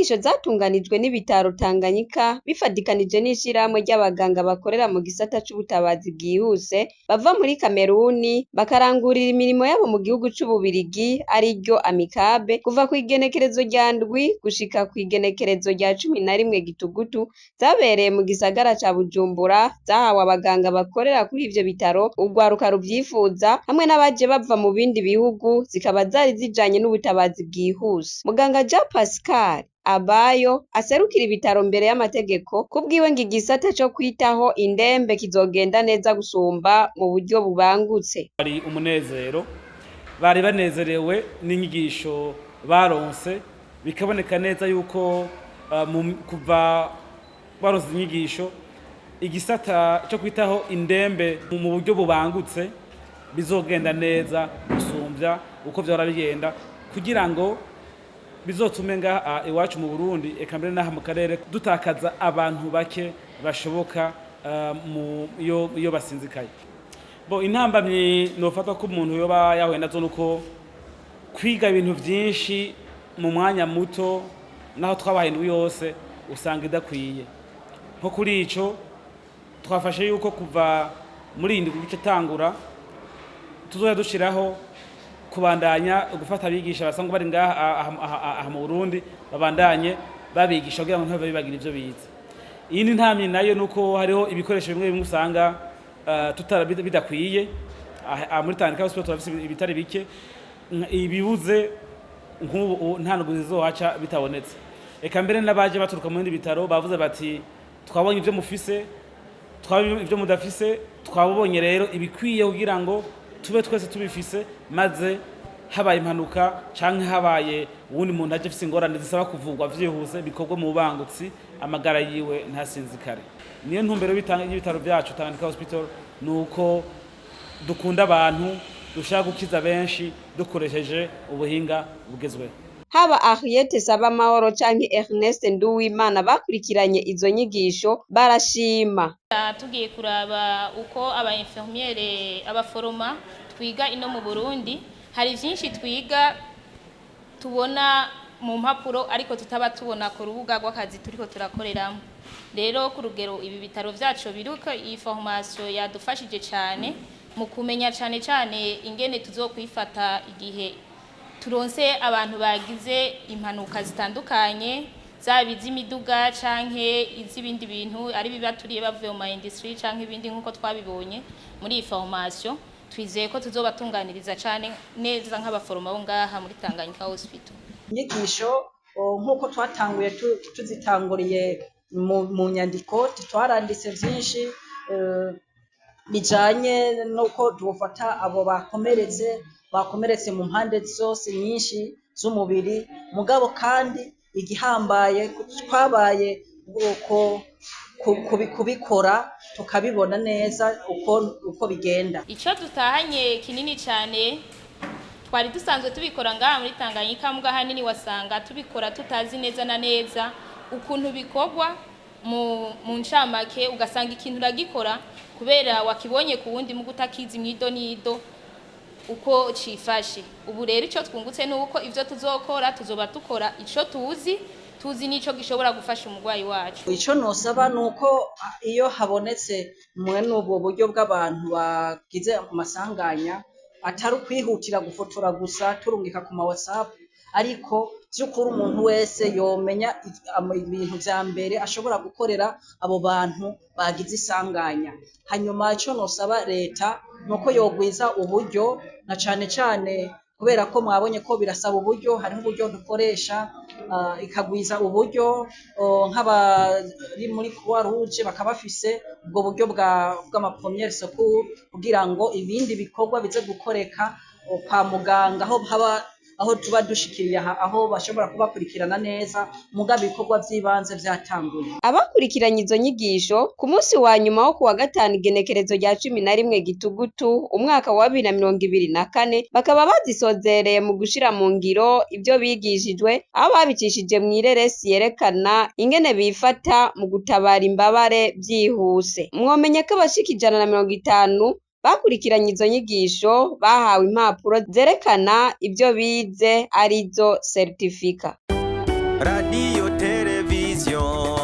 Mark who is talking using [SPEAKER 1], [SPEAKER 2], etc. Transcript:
[SPEAKER 1] nyigisho zatunganijwe n'ibitaro Tanganyika bifadikanije n'ishirahamwe ry'abaganga bakorera mu gisata c'ubutabazi bwihuse bava muri Kameruni bakarangurira imirimo yabo mu gihugu c'Ububirigi ariryo Amikabe kuva kw'igenekerezo rya 7 gushika kw'igenekerezo rya 11 Gitugutu zabereye mu gisagara ca Bujumbura, zahawe abaganga bakorera kuri ivyo bitaro, urwaruka ruvyifuza hamwe n'abaje bava mu bindi bihugu, zikaba zari zijanye n'ubutabazi bwihuse. Muganga Jean Pascal Abayo aserukira ibitaro mbere y'amategeko kubwiwe ngo igisata co kwitaho indembe kizogenda neza gusumba mu buryo bubangutse.
[SPEAKER 2] Hari umunezero, bari banezerewe n'inyigisho baronse, bikaboneka neza yuko kuva baronse inyigisho igisata co kwitaho indembe mu buryo bubangutse bizogenda neza gusumvya uko vyahora bigenda, kugira ngo bizotume ngaha iwacu mu Burundi eka mbere n'aha mu karere dutakaza abantu bake bashoboka iyo basinzikaye. Bo intambamyi nofata ko umuntu yoba yahuye nazo nuko kwiga ibintu vyinshi mu mwanya muto, naho twabaye indwi yose usanga idakwiye. Nko kuri ico twafashe yuko kuva muri iyi ndwi ica itangura tuzoja dushiraho kubandanya gufata abigisha basanzwe bari ngaha aha mu Burundi, babandanye babigisha kugira ngo ntibave bibagira ivyo bize. Iyindi ntamyi nayo nuko hariho ibikoresho bimwe bimwe usanga bidakwiye. Aha muri Tanganyika Hospital turafise ibitari bike, ibibuze nk'ubu nta ndwi zizohaca bitabonetse. Eka mbere n'abaje baturuka mu bindi bitaro bavuze bati twabonye ivyo mufise, twabonye ivyo mudafise, twabonye rero ibikwiye kugira ngo tube twese tubifise, maze habaye impanuka canke habaye uwundi muntu aje afise ingorane zisaba kuvurwa vyihuse bikorwe mu bubangutsi, amagara yiwe ntasinzikare. Niyo ntumbero y'ibitaro vyacu Tanganyika Hospital, nuko dukunda abantu, dushaka gukiza benshi dukoresheje ubuhinga bugezweho.
[SPEAKER 1] Haba Henriette Sabamahoro canke Ernest Nduwimana bakurikiranye izo nyigisho barashima.
[SPEAKER 3] Tugiye kuraba uko aba infirmiere, abaforoma twiga ino mu Burundi, hari vyinshi twiga tubona mu mpapuro ariko tutaba tubona ku rubuga rw'akazi turiko turakoreramo. Rero ku rugero ibi bitaro vyacu biruko iyi formation yadufashije cane mu kumenya cane cane ingene tuzokwifata igihe turonse abantu bagize impanuka zitandukanye, zaba iz'imiduga canke iz'ibindi bintu ari bibaturiye bavuye mu ma industry canke ibindi, nk'uko twabibonye muri iyi formation. Twizeye ko tuzobatunganiriza cane neza nk'abaforoma bo ngaha muri Tanganyika Hospital.
[SPEAKER 4] Inyigisho nk'uko twatanguye tuzitanguriye mu nyandiko, twaranditse vyinshi bijanye n'uko twofata abo bakomeretse mu mpande zose nyinshi z'umubiri. Mugabo kandi igihambaye twabaye uko kubikora tukabibona neza uko bigenda.
[SPEAKER 3] Ico dutahanye kinini cane, twari dusanzwe tubikora ngaha muri Tanganyika, mbwa hanini wasanga tubikora tutazi neza na neza ukuntu bikorwa mu ncamake, ugasanga ikintu uragikora kubera wakibonye ku wundi mugu utakizi mwido nido uko cifashe. Ubu rero ico twungutse nuko ivyo tuzokora tuzoba dukora ico tuzi, tuzi nico gishobora gufasha umurwayi wacu.
[SPEAKER 4] Ico nosaba nuko iyo habonetse mwene ubwo buryo bw'abantu bagize amasanganya, atari ukwihutira gufotora gusa turungika ku ma WhatsApp, ariko vy'ukuri umuntu wese yomenya ibintu vya mbere ashobora gukorera abo bantu bagize isanganya. Hanyuma ico nosaba leta nuko yogwiza uburyo, na cane cane kubera ko mwabonye ko birasaba uburyo, hariho uburyo dukoresha, ikagwiza uburyo nk'abari muri Croix Rouge bakaba bafise ubwo buryo bw'ama première secours, kugira ngo ibindi bikorwa bize gukoreka kwa muganga aho haba aho tuba dushikiriye aho bashobora kubakurikirana neza, mugabo ibikorwa vy'ibanze vyatanguye.
[SPEAKER 1] Abakurikiranye izo nyigisho ku munsi wa nyuma wo kuwa gatanu igenekerezo rya 11 Gitugutu umwaka wa 2024 bakaba bazisozereye mu gushira mu ngiro ivyo bigishijwe, aho babicishije mw'ireresi yerekana ingene bifata mu gutabara imbabare vyihuse. Mwomenya ko abashika 150 bakurikiranye izo nyigisho bahawe impapuro zerekana ivyo bize arizo certificat.
[SPEAKER 5] Radiyo, televiziyo.